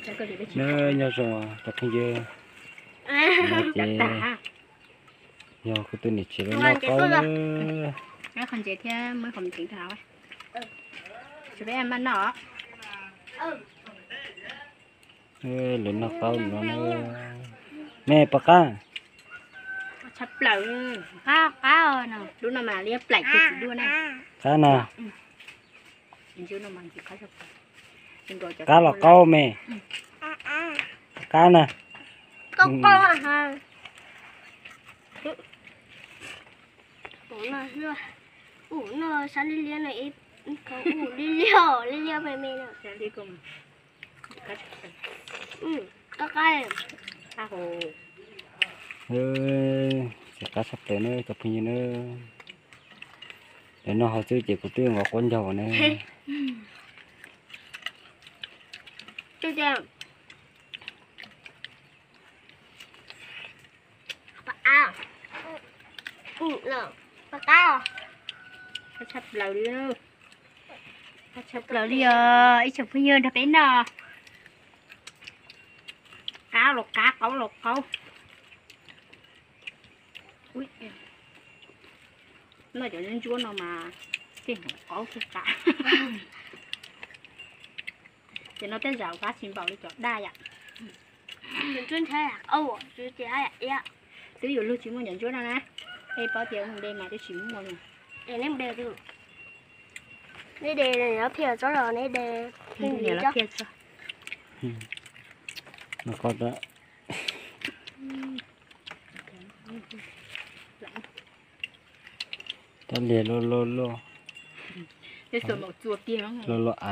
Nyob zoo cov phooj ywg, no ces yog kuv tus niam tsev lawv noj qaub na. Lawv noj qaub no na. Me pom qab. Qab no. Qab los qaub me. Qab na. Ub no sab liab liab no, ub liab liab, liab liab me me no. Ces qab tshaj plaws na cov phooj ywg na. Lawv noj hauv xwb ces kuv twb nqos quav ncaug na. Qab tshaj plaws li, qab tshaj plaws li os ib tsoom phooj ywg nrog peb noj. Qab los qab, qaub los qaub. Noj cov ntsuab no mas tej hnov qaub thiab qab. Ces no tej zaum qab tsis npaum li cov daj yom. Twb yuav luag tsis muaj cov ntsuab no na. Peb paub tias mus de mas twb tsis muaj li. Neb de, neb de, cov liag luaj luaj, luaj luaj av.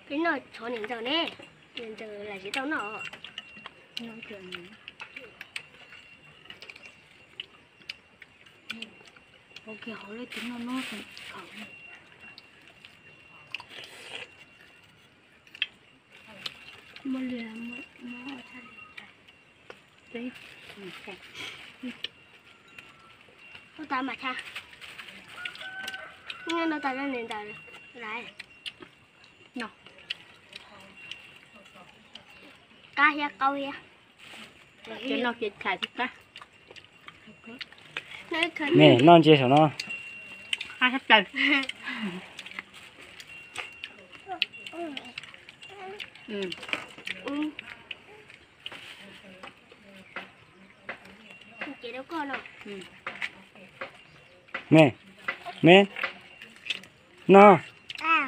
Peb noj tshuav niam ntxawm ne, niam ntxawm lam tsis tau noj. Ub, tas mas tshaj. Noj tas niam ntxawm lawm. Qab thiab qaub thiab. Me noj ntsia saum no. Qab tshaj plaws. Me, me, noj,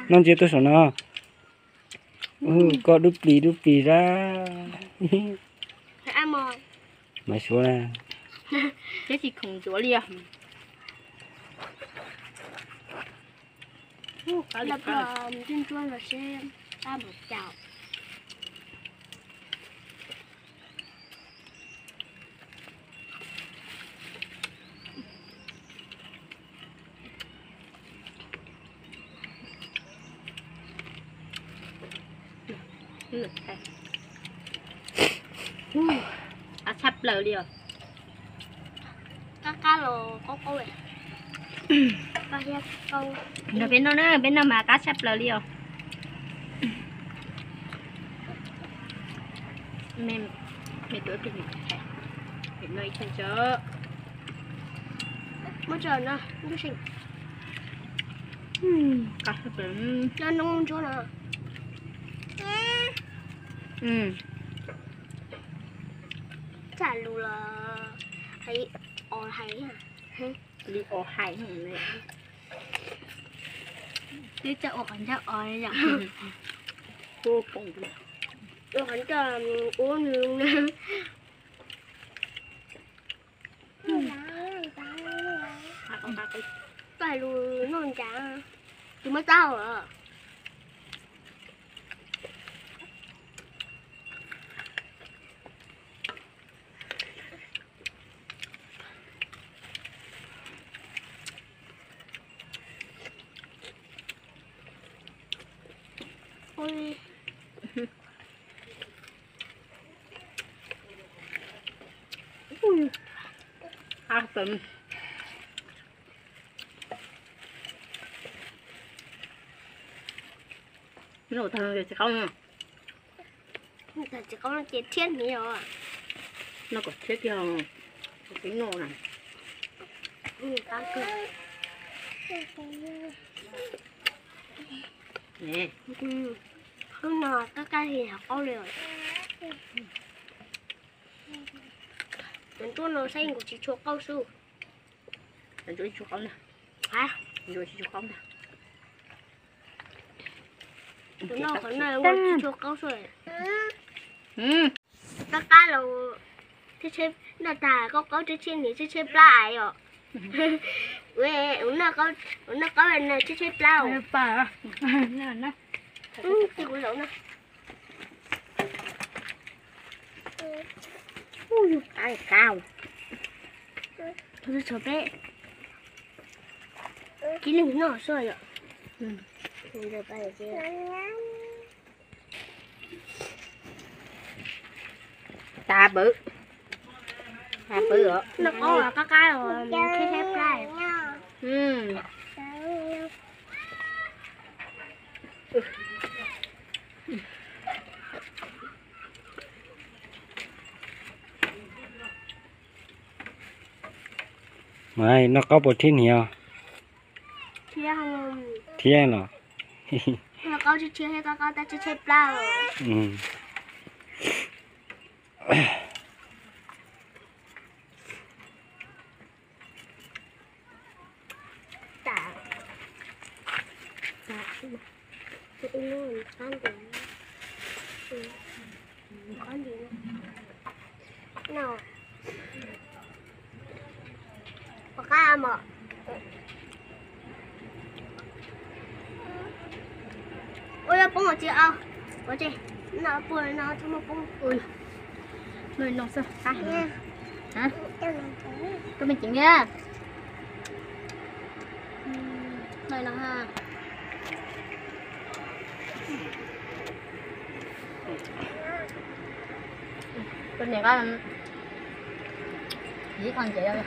noj ntsia tuaj saum no. Koj dub plis dub plis sab. Mas suav na. Tsis khoom ntsuav li os. Qab tshaj plaws li os. Qab qab los qaub qaub. Nrog peb noj na, peb noj mas qab tshaj plaws li os. Me, me tuav tus niam, no ib tug tso. Muab tso no, ntuj seem. Qab tshaj plaws. Noj noob ntsuab no. Txaj lus los hais os hais. Li os hais. Twb txawj ua qhov ncauj os yom. Ua qhov ncauj ua nws. Koj hais lus noj ncav, tus muab txaj hau os. Qab tawm. Noj tag tsis qaub no. Tsis qaub no ces thiab ni os. Noj kom thiab kiag, kuv tsis noj na. Hnub no qab qab li hauv qaub li os. Cov nruab no saib nkaus tsis tshua qaub xwb. Cov nruab tsis tshua qaub na. Cov nruab tsis tshua qaub na. Tus no qhov no nkaus tsis tshua qaub xwb. Qab qab los thiab, noj tag qaub qaub thiab, niam thiab tshaib plab yom. Ua noj qaub no thiab tshaib plab. Ua kuv zaum no. Qab, peb cia li noj xwb yom. Tas pawv, tas pawv os. Noj qaub qab qab os, tshaib tshaib plab. Mas noj qaub puas thiab niam? Thiab los. Noj qaub thiab, qab qab tab tshaib tshaib plab. Pom qab mog. Ua yog poob tsis au, ua tsis, no puag no tsis muaj poob. Ui, no xwb qab. Koj me ceev thiab. No ha. Tus niam ko ib qho ntxiv.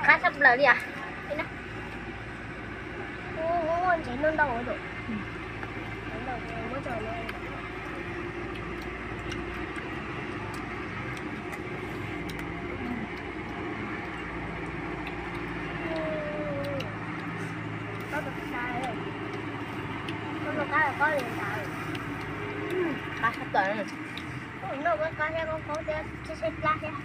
Qab tshaj plaws li as. Qab tshaj plaws. Noj qab qab thiab, qaub qaub thiab, tshaib tshaib plab thiab.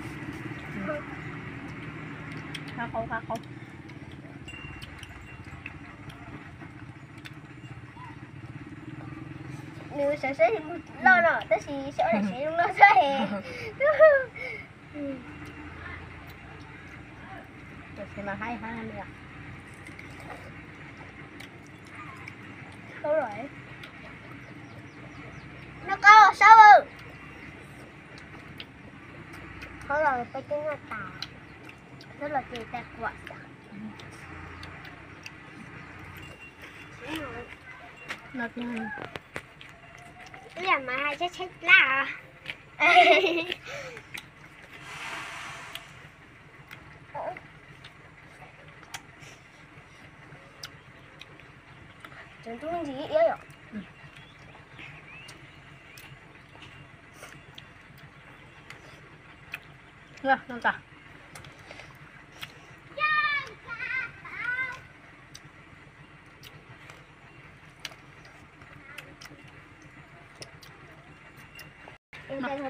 Qab qaub qab qaub. Nws sawv sawv mus loj no tab sis sawv sawv loj xwb. Noj qaub saub. Qhov los peb twb noj tas, twb los ces tas kuam. Liam mas hais tshaib tshaib plab. Tseem tub ntsis iab yom.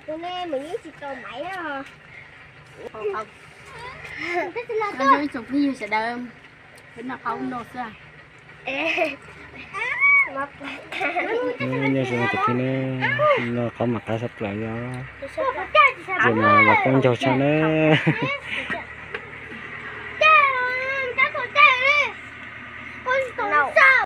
Tus ne mas yeej tsis tau maiv os. Ib tsoom phooj ywg sawv daws, peb noj qaub no xwb. Nyob zoo tus kheej na, noj qaub mas qab tshaj plaws yom. Ces mas los poob ncaug tshaj na.